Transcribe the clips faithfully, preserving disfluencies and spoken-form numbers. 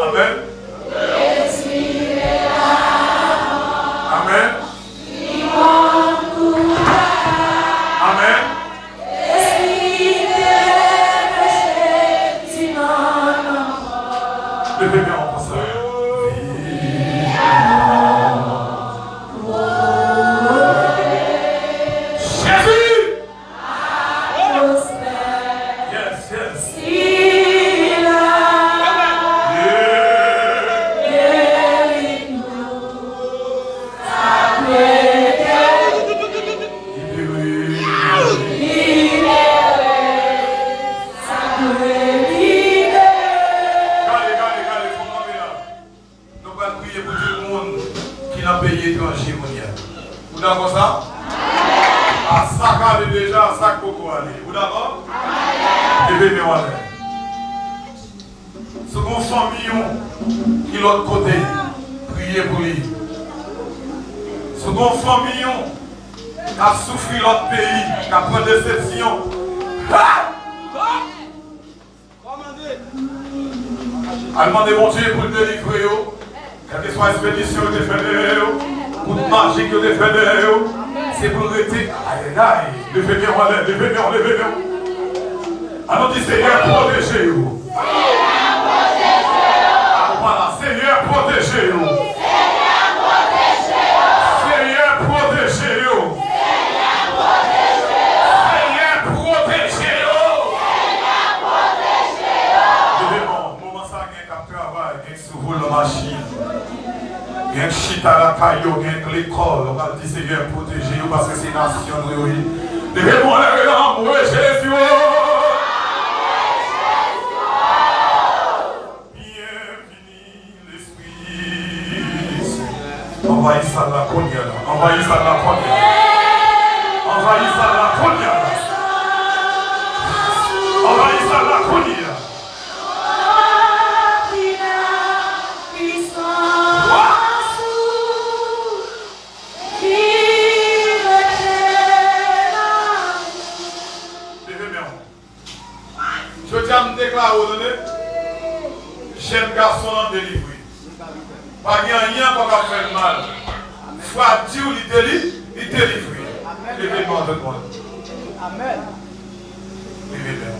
Amèn. Amèn. Amèn. Leve men w konsa. Jezi! Yes, yes. Yeah. Gade, gade, gade, fò kanpe la. Nou pral priye pou tout moun ki nan peyi etranje kounye a. Ou dakò sa? A sa k ale deja, a sa k poko ale. Ou dakò? Leve men w anlè. Si w gen yon fanmiy ou ki lòt kote, priye pou li. Si w gen yon fanmiy ou k ap soufri lòt peyi, k ap pran desepsyon, ha! Al mande Bondye pou l delivre yo. Kèlkeswa espedisyon yo te fè dèyè yo, kout majik yo te fè dèyè yo, se pou l rete. Ayayay, leve men w anlè, leve men w, leve men w. Ann nou di, Senyè, pwoteje yo. Senyè, pwoteje yo. A, ou pa la. Senyè, pwoteje yo. Senyè, pwoteje yo. Senyè, pwoteje yo. Senyè, pwoteje yo. Leve men w. Moman sa, gen k ap travay, gen k sou volan machin, gen k chita lakay yo, gen k lekòl. Ou pral di, Senyè, pwoteje yo, paske se nasyon nou yo ye. Leve men w anlè, rele anmwe Jezi o. Byenvini, Lespri Sen. Anvayi sal la kounye a la. Anvayi sal la kounye a la. Anvayi sal la kounye a la. Anvayi sal la kounye a. Leve men w. Jodi a, m deklare w, tande, jèn gason an delivre. Pa gen anyen ankò k ap fè l mal. Fwa di w li deli-, li delivre. Leve men w, tout moun. Leve men w.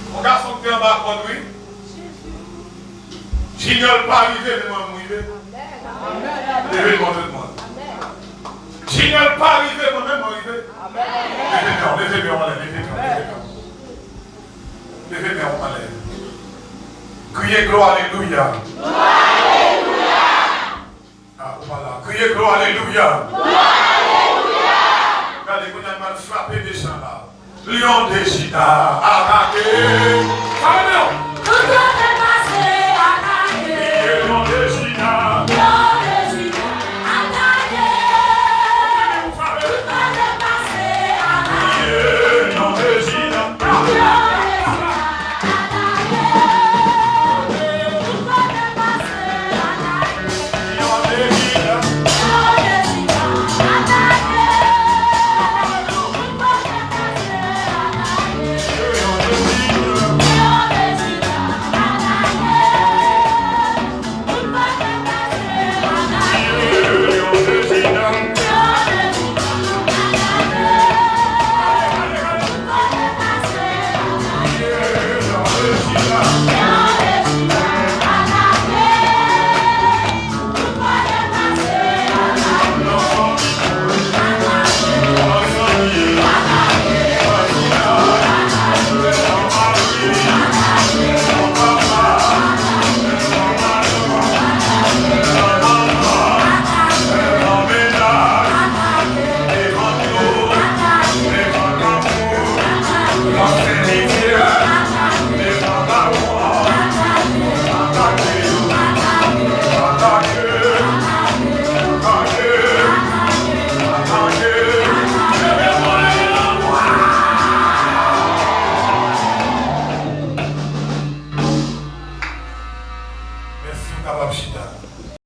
Yon gason ki te anba kòd, wi. Junior pa rive, men mwen m rive. Leve men w, tout moun. Junior pa rive, mwen menm mwen rive. Leve men w, leve men w anlè, leve men w, leve men w. Leve men w anlè. Kriye glwa, alelouya. A, ou pa la. Kriye glwa, alelouya. Glwa, alelouya. Gade, kounye a, m al frape mechan la. Lyon de Jida atake. Frape non.